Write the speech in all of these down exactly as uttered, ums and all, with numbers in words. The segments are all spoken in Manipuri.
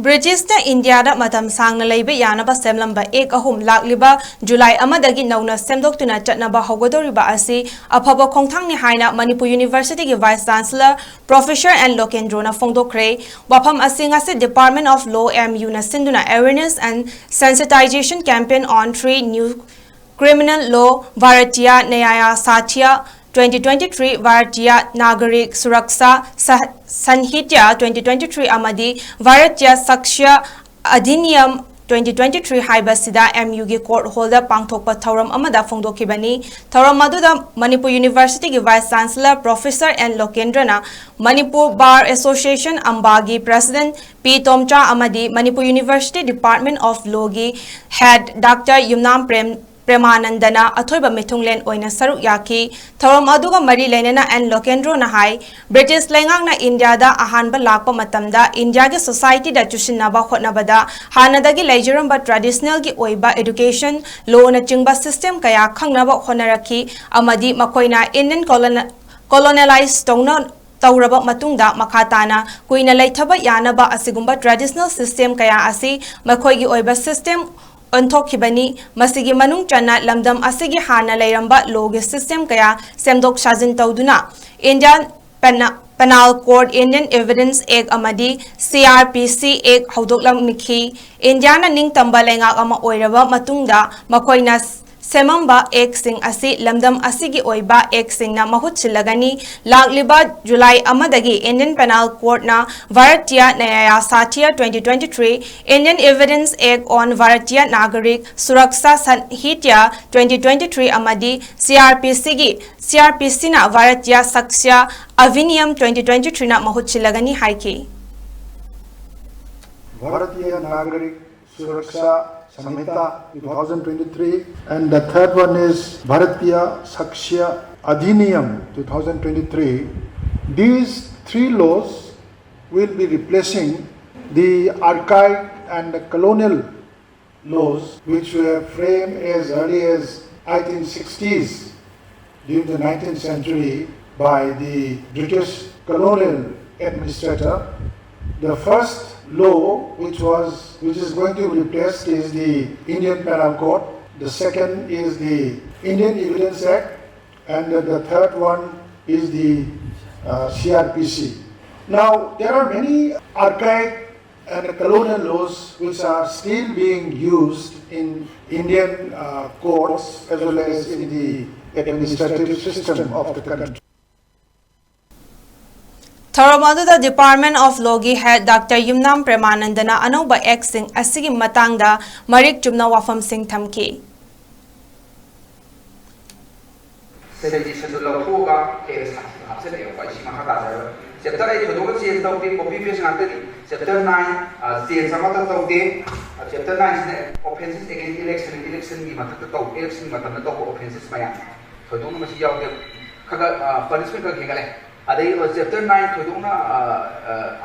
ꯕ꯭ꯔꯤꯇꯤꯁꯅ ꯏꯟꯗꯤꯌꯥꯗ ꯃꯇꯝ ꯁꯥꯡꯅ ꯂꯩꯕ ꯌꯥꯅꯕ ꯁꯦꯝꯂꯝꯕ ꯑꯦꯛ ꯑꯍꯨꯝ ꯂꯥꯛꯂꯤꯕ ꯖꯨꯂꯥꯏ ꯑꯃꯗꯒꯤ ꯅꯧꯅ ꯁꯦꯝꯗꯣꯛꯇꯨꯅ ꯆꯠꯅꯕ ꯍꯧꯒꯗꯧꯔꯤꯕ ꯑꯁꯤ ꯑꯐꯕ ꯈꯣꯡꯊꯥꯡꯅꯤ ꯍꯥꯏꯅ ꯃꯅꯤꯄꯨꯔ ꯌꯨꯅꯤꯚꯔꯁꯤꯇꯤꯒꯤ ꯚꯥꯏꯁ ꯆꯥꯟꯁꯦꯂꯔ ꯄ꯭ꯔꯣꯐꯦꯁꯔ ꯑꯦꯟ ꯂꯣꯀꯦꯟꯗ꯭ꯔꯣꯅ ꯐꯣꯡꯗꯣꯛꯈ꯭ꯔꯦ꯫ ꯋꯥꯐꯝ ꯑꯁꯤ ꯉꯁꯤ Department of Law, M U ꯅ ꯁꯤꯟꯗꯨꯅ Awareness and Sensitization Campaign on Three New Criminal Law, Bharatiya Nyaya Saathya twenty twenty-three, Bharatiya Nagarik Suraksha Sah-, Sanhitya twenty twenty-three ꯑꯃꯗꯤ Bharatiya Sakshya Adhiniyam twenty twenty-three ꯍꯥꯏꯕꯁꯤꯗ M U ꯒꯤ court hall ꯗ ꯄꯥꯡꯊꯣꯛꯄ ꯊꯧꯔꯝ ꯑꯃꯗ ꯐꯣꯡꯗꯣꯛꯈꯤꯕꯅꯤ꯫ ꯊꯧꯔꯝ ꯑꯗꯨꯗ ꯃꯅꯤꯄꯨꯔ ꯌꯨꯅꯤꯚꯔꯁꯤꯇꯤꯒꯤ ꯚꯥꯏꯁ ꯆꯥꯟꯁꯦꯂꯔ ꯄ꯭ꯔꯣꯐꯦꯁꯔ ꯑꯦꯟ ꯂꯣꯀꯦꯟꯗ꯭ꯔꯅ, ꯃꯅꯤꯄꯨꯔ ꯕꯥꯔ ꯑꯦꯁꯣꯁꯤꯌꯦꯁꯟ ꯑꯝꯕꯥꯒꯤ ꯄ꯭ꯔꯦꯁꯤꯗꯦꯟꯠ ꯄꯤ ꯇꯣꯝꯆꯥ ꯑꯃꯗꯤ Manipur university Department of Law ꯒꯤ head Doctor ꯌꯨꯝꯅꯥꯝ ꯄ꯭ꯔꯦꯝ ꯄ꯭ꯔꯦꯃꯥꯅꯟꯗꯅ ꯑꯊꯣꯏꯕ ꯃꯤꯊꯨꯡꯂꯦꯟ ꯑꯣꯏꯅ ꯁꯔꯨꯛ ꯌꯥꯈꯤ꯫ ꯊꯧꯔꯝ ꯑꯗꯨꯒ ꯃꯔꯤ ꯂꯩꯅꯅ ꯑꯦꯟ ꯂꯣꯀꯦꯟꯗ꯭ꯔꯣꯅ ꯍꯥꯏ, ꯕ꯭ꯔꯤꯇꯤꯁ ꯂꯩꯉꯥꯛꯅ ꯏꯟꯗꯤꯌꯥꯗ ꯑꯍꯥꯟꯕ ꯂꯥꯛꯄ ꯃꯇꯝꯗ ꯏꯟꯗꯤꯌꯥꯒꯤ ꯁꯣꯁꯥꯏꯇꯤꯗ ꯆꯨꯁꯤꯟꯅꯕ ꯍꯣꯠꯅꯕꯗ ꯍꯥꯟꯅꯗꯒꯤ ꯂꯩꯖꯔꯝꯕ ꯇ꯭ꯔꯦꯗꯤꯁꯅꯦꯜꯒꯤ ꯑꯣꯏꯕ ꯏꯗꯨꯀꯦꯁꯟ, ꯂꯣꯅꯆꯤꯡꯕ ꯁꯤꯁꯇꯦꯝ ꯀꯌꯥ ꯈꯪꯅꯕ ꯍꯣꯠꯅꯔꯛꯈꯤ ꯑꯃꯗꯤ ꯃꯈꯣꯏꯅ ꯏꯟꯗꯤꯌꯟ ꯀꯣꯂꯣꯅ-, ꯀꯣꯂꯣꯅꯦꯂꯥꯏꯁ ꯇꯧꯅ ꯇꯧꯔꯕ ꯃꯇꯨꯡꯗ ꯃꯈꯥ ꯇꯥꯅ ꯀꯨꯏꯅ ꯂꯩꯊꯕ ꯌꯥꯅꯕ ꯑꯁꯤꯒꯨꯝꯕ ꯇ꯭ꯔꯦꯗꯤꯁꯅꯦꯜ ꯁꯤꯁꯇꯦꯝ ꯀꯌꯥ ꯑꯁꯤ ꯃꯈꯣꯏꯒꯤ ꯑꯣꯏꯕ ꯁꯤꯁꯇꯦꯝ ꯑꯣꯟꯊꯣꯛꯈꯤꯕꯅꯤ꯫ ꯃꯁꯤꯒꯤ ꯃꯅꯨꯡ ꯆꯟꯅ ꯂꯝꯗꯝ ꯑꯁꯤꯒꯤ ꯍꯥꯟꯅ ꯂꯩꯔꯝꯕ ꯂꯣꯒꯤ ꯁꯤꯁꯇꯦꯝ ꯀꯌꯥ ꯁꯦꯝꯗꯣꯛ ꯁꯥꯖꯤꯟ ꯇꯧꯗꯨꯅ ꯏꯟꯗꯤꯌꯥꯟ ꯄꯦꯅꯥ-, ꯄꯦꯅꯥꯜ ꯀꯣꯗ, ꯏꯟꯗꯤꯌꯟ ꯏꯚꯤꯗꯦꯟꯁ ꯑꯦꯛ ꯑꯃꯗꯤ C R P C ꯑꯦꯛ ꯍꯧꯗꯣꯛꯂꯝꯈꯤ꯫ ꯏꯟꯗꯤꯌꯥꯅ ꯅꯤꯡꯇꯝꯕ ꯂꯩꯉꯥꯛ ꯑꯃ ꯑꯣꯏꯔꯕ ꯃꯇꯨꯡꯗ ꯃꯈꯣꯏꯅ ꯁꯦꯝꯃꯝꯕ ꯑꯦꯛꯁꯤꯡ ꯑꯁꯤ ꯂꯝꯗꯝ ꯑꯁꯤꯒꯤ ꯑꯣꯏꯕ ꯑꯦꯛꯁꯤꯡꯅ ꯃꯍꯨꯠ ꯁꯤꯜꯂꯒꯅꯤ꯫ ꯂꯥꯛꯂꯤꯕ ꯖꯨꯂꯥꯏ ꯑꯃꯗꯒꯤ ꯏꯟꯗꯤꯌꯟ ꯄꯦꯅꯥꯜ ꯀꯣꯗꯅ Bharatiya Nyaya Saathya twenty twenty-three, Indian Evidence Act on Bharatiya Nagarik Suraksha Sanhitya twenty twenty-three ꯑꯃꯗꯤ C R P C ꯒꯤ, C R P C ꯅ Bharatiya Sakshya Adhiniyam twenty twenty-three ꯅ ꯃꯍꯨꯠ ꯁꯤꯜꯂꯒꯅꯤ ꯍꯥꯏꯈꯤ꯫ Bharatiya Nagarik Suraksha Samhita two thousand twenty-three, and the third one is Bharatiya Sakshya Adhiniyam two thousand twenty-three. These three laws will be replacing the archaic and the colonial laws which were framed as early as eighteen sixties during the nineteenth century by the British colonial administrator The first law which was which is going to be replaced is the Indian Penal Code. The second is the Indian Evidence Act, and the third one is the uh, C R P C. Now there are many archaic and colonial laws which are still being used in Indian uh, courts as well as in the administrative system of the country. ꯊꯧꯔꯝ ꯑꯗꯨꯗ Department of Lawꯒꯤ head Doctor ꯌꯨꯝꯅꯥꯝ ꯄ꯭ꯔꯦꯃꯥꯅꯟꯗꯅ ꯑꯅꯧꯕ actꯁꯤꯡ ꯑꯁꯤꯒꯤ ꯃꯇꯥꯡꯗ ꯃꯔꯤꯛ ꯆꯨꯝꯅ ꯋꯥꯐꯝꯁꯤꯡ ꯊꯝꯈꯤ꯫ Suggestionꯗꯨ ꯂꯧꯊꯣꯛꯑꯒ ꯍꯦꯟꯅ ꯁꯥꯊꯤꯅ ꯍꯥꯞꯆꯤꯜꯂꯛꯑꯦꯕꯀꯣ꯫ ꯑꯩ ꯁꯤ ꯃꯈꯥ ꯇꯥꯖꯔꯔꯣꯏ꯫ Chapter ꯑꯩ ꯊꯣꯏꯗꯣꯛꯅ change ꯇꯧꯗꯦ, copy paste ꯉꯥꯛꯇꯅꯤ꯫ Chapter nine change ꯑꯃꯠꯇ ꯇꯧꯗꯦ꯫ Chapter nineꯁꯤꯅ offences against election, electionꯒꯤ ꯃꯊꯛꯇ ꯇꯧ, electionꯒꯤ ꯃꯇꯝꯗ ꯇꯧꯕ offences ꯃꯌꯥꯝ ꯊꯣꯏꯗꯣꯛꯅ ꯃꯁꯤ ꯌꯥꯎꯗꯦ꯫ ꯈꯔ ꯈꯔ punishment ꯈꯔ ꯍꯦꯟꯒꯠꯂꯦ꯫ ꯑꯗꯩ chapter nine ꯊꯣꯏꯗꯣꯛꯅ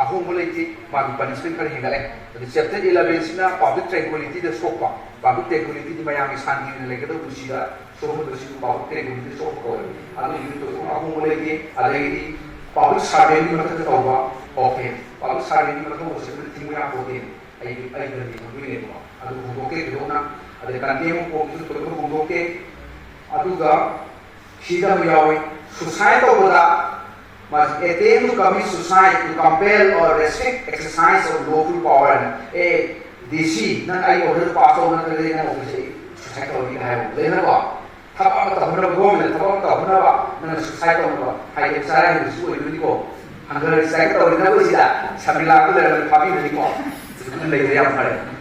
ꯑꯍꯣꯡꯕ ꯂꯩꯇꯦ, ꯃꯥꯒꯤ punishment ꯈꯔ ꯍꯦꯟꯒꯠꯂꯦ꯫ ꯑꯗꯩ chapter elevenꯁꯤꯅ public tranquilityꯗ ꯁꯣꯛꯄ, public tranquilityꯗꯤ ꯃꯌꯥꯝꯒꯤ ꯁꯥꯟꯇꯤꯅ ꯂꯩꯒꯗꯧꯕ ꯄꯨꯟꯁꯤꯗ ꯁꯣꯛꯍꯟꯕꯁꯤꯕꯨ public tranquilityꯗ ꯁꯣꯛꯄ ꯀꯧꯋꯦ꯫ ꯑꯗꯨꯒꯤꯗꯤ ꯊꯣꯏꯗꯣꯛꯅ ꯑꯍꯣꯡꯕ ꯂꯩꯇꯦ꯫ ꯑꯗꯒꯤꯗꯤ public servantꯀꯤ ꯃꯊꯛꯇ ꯇꯧꯕ offence, public servantꯀꯤ ꯃꯊꯧ ꯑꯁꯤ ꯑꯩꯈꯣꯏꯅ ꯊꯤꯡꯕ ꯌꯥꯄꯣꯠꯇꯦ꯫ ꯑꯩ ꯑꯩ ꯗꯟꯗꯤ ꯈꯪꯗꯣꯏꯅꯦꯕꯀꯣ꯫ ꯑꯗꯨ ꯍꯣꯡꯗꯣꯛꯇꯦ ꯊꯣꯏꯗꯣꯛꯅ꯫ ꯑꯗꯩ contempt of courtꯀꯤꯁꯨ ꯊꯣꯏꯗꯣꯛꯅ ꯍꯣꯡꯗꯣꯛꯇꯦ꯫ ꯑꯗꯨꯒ ꯁꯤꯗ ꯑꯃ ꯌꯥꯎꯏ, suicide ꯇꯧꯕꯗ ꯃꯥꯁꯤ attempt to commit suicide to compel or restrict exercise of lawful power ꯍꯥꯏꯅ꯫ ꯑꯦ, DC, ꯅꯪ ꯑꯩ order pass ꯇꯧꯕ ꯅꯠꯇ꯭ꯔꯒꯗꯤ ꯅꯪ office ꯑꯩ suicide ꯇꯧꯔꯅꯤ ꯍꯥꯏꯕ ꯂꯩꯅꯀꯣ꯫ ꯊꯕꯛ ꯑꯃ ꯇꯧꯍꯟꯅꯕ, government ꯊꯕꯛ ꯑꯃ ꯇꯧꯍꯟꯅꯕ ꯅꯪꯅ suicide ꯇꯧꯅꯕ ꯍꯥꯏꯗꯤ ꯆꯥꯔꯥꯡꯒꯤꯁꯨ ꯑꯣꯏꯗꯣꯏꯅꯤꯀꯣ꯫ Hunger strike ꯇꯧꯔꯤꯅꯕ ꯁꯤꯗ ꯁꯃꯤꯂꯥꯗꯨ ꯂꯩꯔꯝꯃꯗꯤ ꯐꯥꯕꯤꯔꯅꯤꯀꯣ꯫ ꯑꯗꯨ ꯂꯩꯔꯦ, ꯌꯥꯝ ꯐꯔꯦ꯫